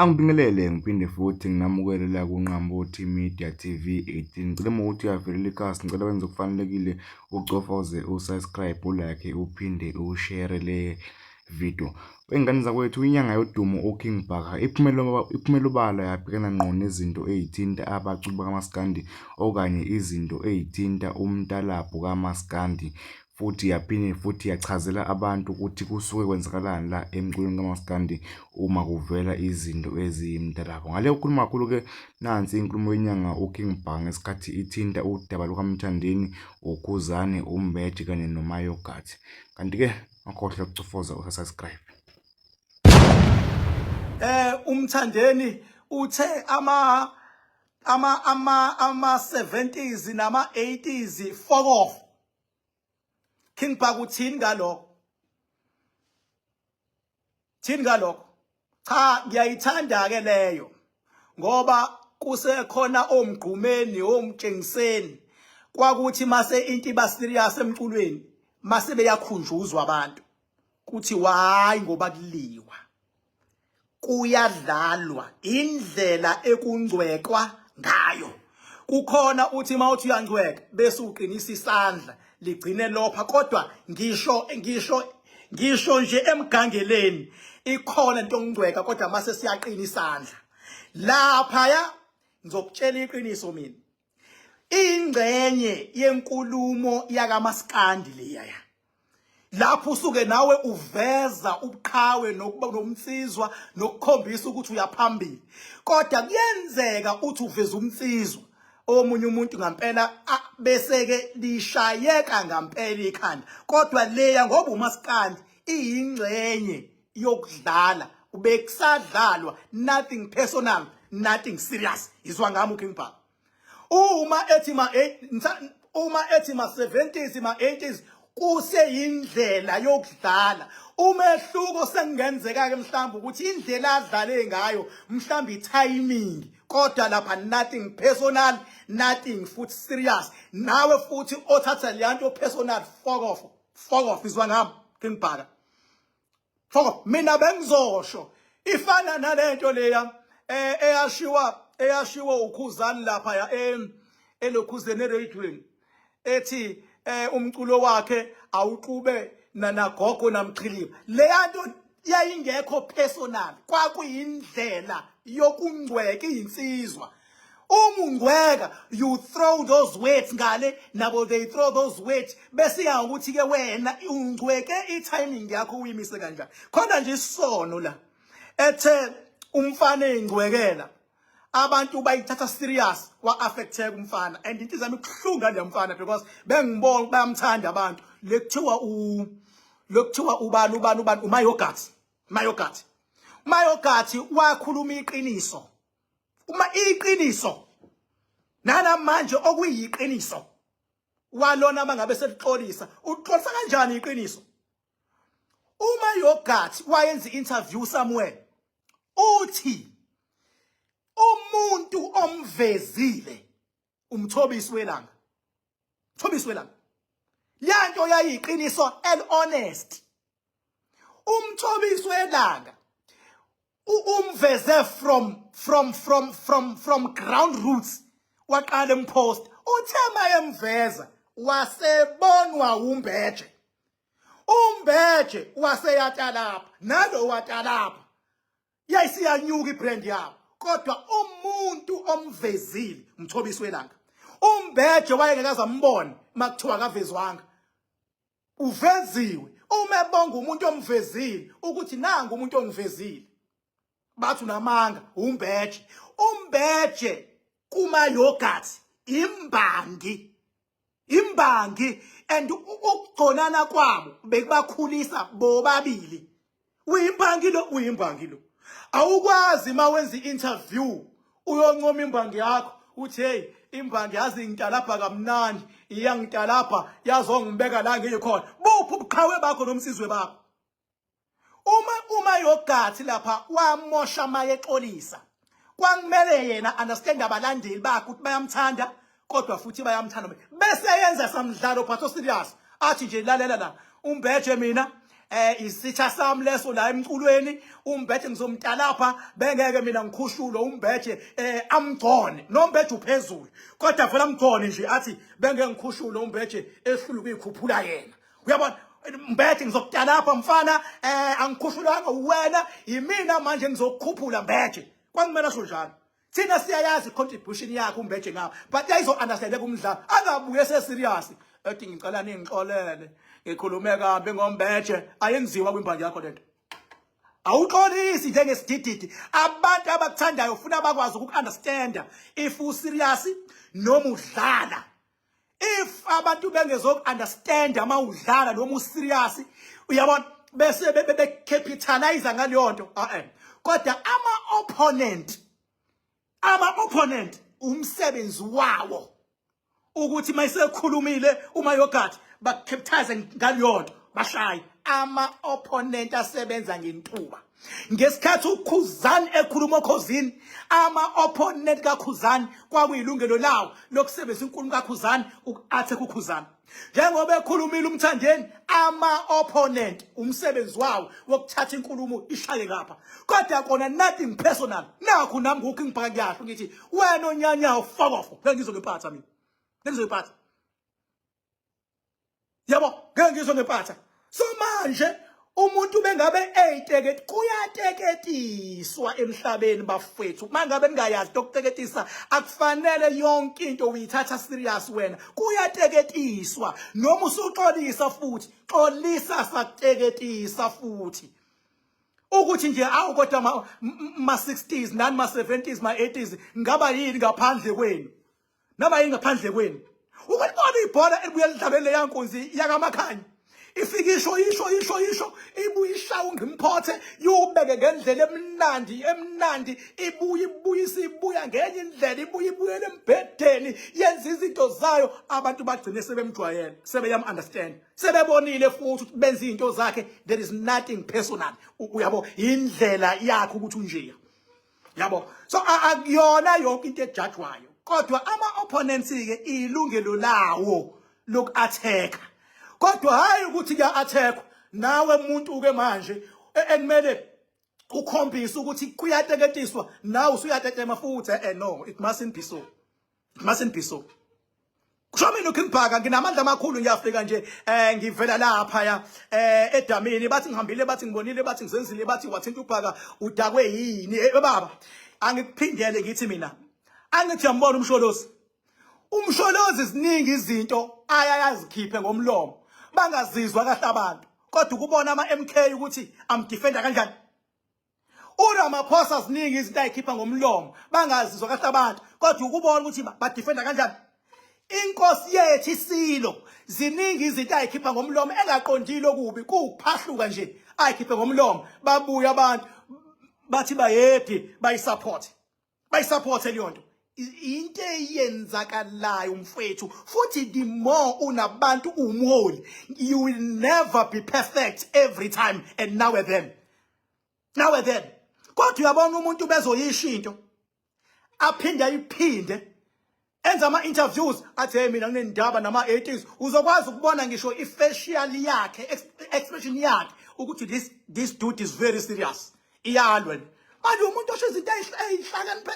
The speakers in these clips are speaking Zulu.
Angibingelele ngiphinde futhi nginamukele la kuNqambothi Media TV 18. Ngicela uma ukuthi uyavelela ikhasi, ngicela wenze okufanelekile ucofoze usubscribe, ulike, uphinde ushare le video. Wey'ngane zakwethu, inyanga yodumo uKing Bhaka iphumele iphumele obala yabhekana ngqo nezinto ey'thinta abaculi bakamaskandi okanye izinto ey'thinta umtalabho kamaskandi. Futhi yaphinde futhi yachazela abantu ukuthi kusuke kwenzakalani la emculweni kamaskandi uma kuvela izinto eziyimtalabho. Ngale kokukhuluma kakhulu-ke nansi inkulumo yenyanga uKing Bhaka ngesikhathi ithinta udaba lukaMthandeni, uKhuzani, uMbeje kanye noMayogathi. Kanti-ke ungakhohlwa ukucofoza usubscribe. UMthandeni uthe ama 70s nama 80s fuck off. King Bhaka, uthini ngalokho? Thini ngalokho? Cha, ngiyayithanda ke leyo ngoba kusekhona omgqumeni omtshengiseni kwakuthi mase into iba serious emculweni mase beyakhunjuzwa abantu kuthi why, ngoba kuliwa kuyadlalwa indlela ekungcwekwa ngayo. Kukhona uthi mawuthi uyangcweka bese uqinisa isandla ligcine lopha, kodwa ngisho nje emgangeleni ikhona into yokungcweka, kodwa mase siyaqina isandla lapha ya. Ngizokutshela iqiniso mina, ingxenye yenkulumo yakamaskandi leya lapho usuke nawe uveza ubuqhawe nokuba nomnsizwa nokukhombisa ukuthi uyaphambili, kodwa kuyenzeka uthi uveza umnsizwa omunye umuntu ngampela bese ke lishayeka ngampela ikhanda. Kodwa leya ngoba umaskandi iyingxenye yokudlala, ubekusadlalwa, nothing personal, nothing serious. Izwa ngami uKing Bhaka uma ethi ma uma ethi ma 70s ma 80s kuseyindlela yokudlala. Umehluko sengenzeka ke mhlawumbe ukuthi indlela adlale ngayo mhlawumbe i-timing, kodwa lapha nothing personal, nothing futhi serious. Nawe futhi othatha leyanto personal, fuck off, fuck off. Izwa ngami King Bhaka, fuck off. Mina bengizosho ifana nalento leya eyashiwa uKhuzani lapha ya elokhuzeni eradioweni ethi umculo wakhe awuxube nagogo namxhiliba. Leya nto yayingekho personal, kwakuyindlela yokungcweka izinsizwa. Uma ungcweka you throw those words ngale, nabo they throw those words, bese ya ukuthi ke wena ungcweke i-timing yakho uyimise kanjani. Khona nje isono la ethe umfana engcwekela abantu bayithatha serious, wa-affecteka umfana and inhliziyo yami ibuhlungu ngale mfana because bengibona bayamthanda abantu. Lekuthiwa u lokuthiwa ubani ubani ubani, uMayogathi, Mayogathi, Mayogathi wakhuluma iqiniso, uma iqiniso nana manje okuyiqiniso walona mangabe selixolisa, uxolisa kanjani iqiniso? Uma Yogathi wayenza interview somewhere uthi umuntu omvezile uMthobisi Welanga, Mthobisi Welanga, yanto yayiqiniso and honest. UMthobisi Welanga umveze from ground roots, waqala empost. Uthe mayemveza wasebonwa uMbeje, uMbeje waseyatalapha nalo watalapha, yayisiyanyuka ibrand yabo, kodwa umuntu omvezile uMthobisi Welanga. UMbeje wayengekaze ambone makuthiwa akavezwanga, uveziwe. Uma ebonga umuntu omvezile ukuthi nangu umuntu ongivezile, bathi unamanga uMbeje. UMbeje kuma yogurt imbangi, imbangi and ukugconana kwabo bekubakhulisa bobabili. Uyimbangi lo, uyimbangi lo. Awukwazi uma wenza i-interview uyoncoma imbangi yakho uthi, "Hey, imbangi yazi ngitalabha kamnandi, iyangitalabha yazongibeka la ngiyikhona." Buphi ubuqhawe bakho nomsizwe bakho? Uma yogathi lapha wamosha mayexolisa, kwakumele yena understand abalandeli bakhe ukuthi bayamthanda, kodwa futhi bayamthanda, bese yenza samdlalo phatho serious athi nje, "Lalela la uMbeje mina." Isitha sami leso la emculweni uMbeje ngizomtalapha, bengeke mina ngikhushulwe uMbeje amgcone noMbeje uphezulu, kodwa vele amgcone nje athi bengeke ngikhushulwe uMbeje ehlule ukuyikhuphula yena. Uyabona Mbeje, ngizokutalapha mfana, angikhushulwanga wena, yimina manje ngizokukhuphula Mbeje. Kwakumele asho njalo. Thina siyayazi contribution yakhe uMbeje ngapha, but yayizo understand umdlalo, angabuye se serious ethi ngicela ningixolele ngikhulume kabi ngoMbeje. Ayenziwa kwimbangi yakho lento, awuxolisi njengesidididi. Abantu abakuthandayo ufuna bakwazi ukuku-understanda if userious noma udlala. If abantu bengezoku-understanda uma udlala noma userious, uyabona, bese be-capitalize ngaleyo nto. A-e, kodwa ama-opponent umsebenzi wawo ukuthi mayisekhulumile uma yogathi bakucapitalize ngaleyo nto, bashaye. Ama-opponent asebenza ngentuba. Ngesikhathi uKhuzani ekhuluma oKhozini, ama-opponent kaKhuzani kwakuyilungelo lawo lokusebenzisa inkulumo kaKhuzani uku-attack uKhuzani. Njengoba ekhulumile uMthandeni, ama-opponent umsebenzi wawo wokuthatha inkulumo ishaye ngapha, kodwa kona nothing personal. Nakhu nami ngukho ngibhaka, ngiyasho ngithi wena onyanyawo, fuck off, ngeke ngizwe ngempatha mina, ngeke ngizwe ngempatha, yabo, ngeke ngizwe ngempatha. So manje umuntu bengabe eyiteke, kuyateketiswa emhlabeni bafethu. Mangabe ningayazi into yokuteketisa, akufanele yonke into uyithatha serious wena. Kuyateketiswa, noma usuxolisa futhi xolisa, sakuteketisa futhi ukuthi nje awu, kodwa ma 60s nani, ma 70s, ma 80s, ngaba yini ngaphandle kwenu, noma yini ngaphandle kwenu? Ukulibona ibhola elibuye lidlalwe leya nkunzi yakaMakhanya, ifike isho isho isho isho, ibuye ishaya ungimphothe, yubeke ngendlela emnandi emnandi, ibuye ibuyise, ibuya ngenye indlela, ibuye ibuyele embhedeni, yenza izinto zayo. Abantu bagcine sebemjwayele, sebeyam understand, sebebonile futhi ukuthi benza izinto zakhe, there is nothing personal. Uyabo, indlela yakhe ukuthi unjeya, yabo. So akuyona yonke into ejajwayo, kodwa ama opponents ke ilungelo lawo loku-attack, kodwa hayi ukuthi kuya-attack nawe umuntu ke manje ekumele ukhombise ukuthi kuyateketiswa, nawe usuyatetema futhi. No, it mustn't be so, it mustn't be so. Kusho mina uKing Bhaka, nginamandla amakhulu, ngiyafika nje ngivela lapha ya edamini, bathi ngihambile, bathi ngibonile, bathi ngizenzile, bathi wathinta uBhaka, udakwe yini? Baba, angikuphindele, ngithi mina angithi uyambona uMsholozi. UMsholozi ziningi izinto ayayazikhiphe ngomlomo bangazizwa kahle abantu, kodwa ukubona ama MK ukuthi amdefenda kanjani uRamaphosa, ziningi izinto ayikhipha ngomlomo bangazizwa kahle abantu, kodwa ukubona ukuthi badefenda kanjani inkosi yethu isilo. Ziningi izinto ayikhipha ngomlomo engaqondile okubi, kuwukuphahluka nje ayikhiphe ngomlomo, babuye abantu bathi bayephi, bayisupport, bayisupport leyo nto. Into eyenzakalayo mfethu, futhi the more unabantu uwumholi, you will never be perfect every time and now and then, now and then. Kodwa uyabona umuntu bezoyisho into, aphinde ayiphinde, enza ama-interviews, athi hey, mina nginendaba nama-80s, uzokwazi ukubona ngisho i-facial yakhe, expression yakhe ukuthi this dude is very serious, iyalwa le. Manje umuntu osho izinto ey'hlakaniphe,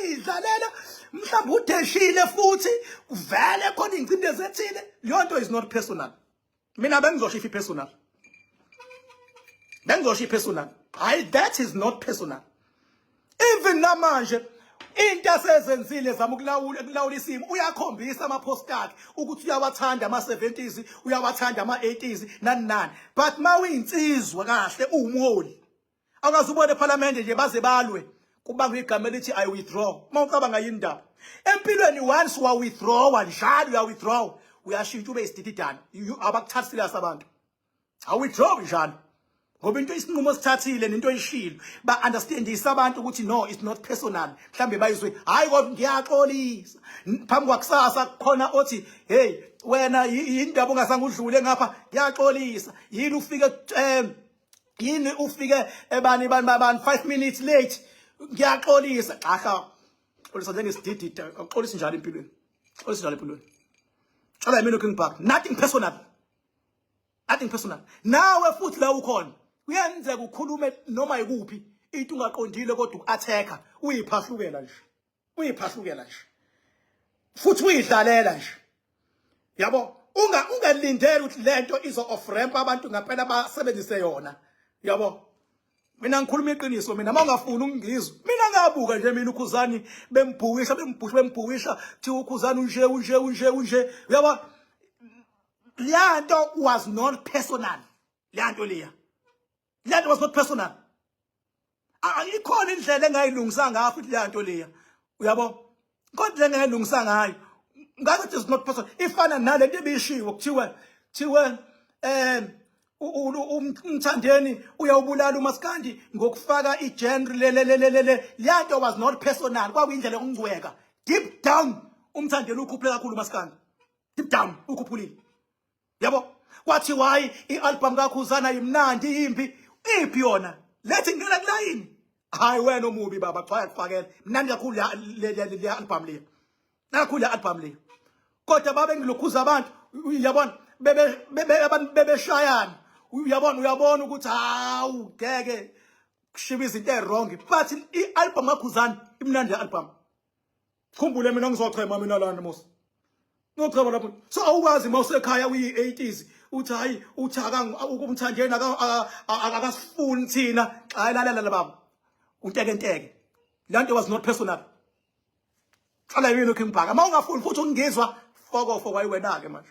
ey'dlalela, mhlawumbe udeshile futhi kuvele khona ingcindezi ethile, leyo nto is not personal. Mina bengizosho if i-personal, bengizosho i-personal. Hayi, that is not personal. Even namanje into asezenzile zama ukulawula isimo, uyakhombisa ama-post akhe ukuthi uyawathanda ama-70s, uyawathanda ama-80s, nani nani, but ma uyinsizwa kahle, uwumholi, awukaze ubone ephalamende nje baze balwe kubangwa igama elithi "I withdraw"? Uma ucabanga yini indaba empilweni, once wa withdraw njalo uya withdraw, uyashintsha ube isidididane, abakuthathi serious abantu. Awithdraw njalo ngoba into isinqumo sithathile nento oyishilo, ba understandisa abantu ukuthi no, it's not personal. Mhlambe bayizwe, hayi, kodwa ngiyaxolisa. Phambi kwakusasa khona othi hey, wena yindaba ongazange udlule ngapha, ngiyaxolisa, yini ufike yini ufike ebani bani bani 5 minutes late, ngiyaxolisa. Xaha, xolisa njengesididida, axolisa njalo empilweni, xolisa njalo empilweni. Tshala mina uKing Bhaka, nothing personal. Nothing personal. Nawe futhi la ukhona kuyenzeka ukhulume noma ikuphi into ungaqondile kodwa uku-attack-a uyiphahlukela nje. Uyiphahlukela nje. Futhi uyidlalela nje. Yabo unga ungalindeli ukuthi lento izo off ramp abantu ngempela basebenzise yona. Yabo mina ngikhuluma iqiniso mina uma ungafuni ukungizwa mina ngabuka nje mina ukhuzani bembhuwisha bembhusha bembhuwisha kuthiwa ukhuzani unje unje unje unje uyabo leyanto was not personal leyanto leya leyanto was not personal ikhona indlela engayilungisa ngayo futhi leyanto leya uyabo ikhona indlela engayilungisa ngayo ngathi is not personal ifana nalento ebishiwo kuthiwe kuthiwe umthandeni uyawubulala umaskandi ngokufaka igenre le le le le le leyanto was not personal kwakuyindlela yokungcweka deep down umthandeni ukhuphule kakhulu umaskandi deep down ukhuphulile yabo kwathi why i-album kaKhuzana imnandi impi iphi yona lethi ngena kulayini hayi wena omubi baba cha yakufakela mnandi kakhulu le le album le kakhulu le album le kodwa babe ngilokhuza abantu uyabona bebe bebe abantu bebeshayana uyabona uyabona ukuthi hawu ngeke kushiba izinto ewrong but i-album kaKhuzana imnandi le album Khumbule mina ngizochema mina lana mos. Ngochema lapho. So awukwazi mawusekhaya uyi-80s uthi hayi uthi akamthandeni akasifuni thina. Hayi lalela la baba. Untekenteke. Lanto was not personal. Qala yini uKing Bhaka. Mawungafuni futhi ukungizwa fokofo wayiwena ke manje.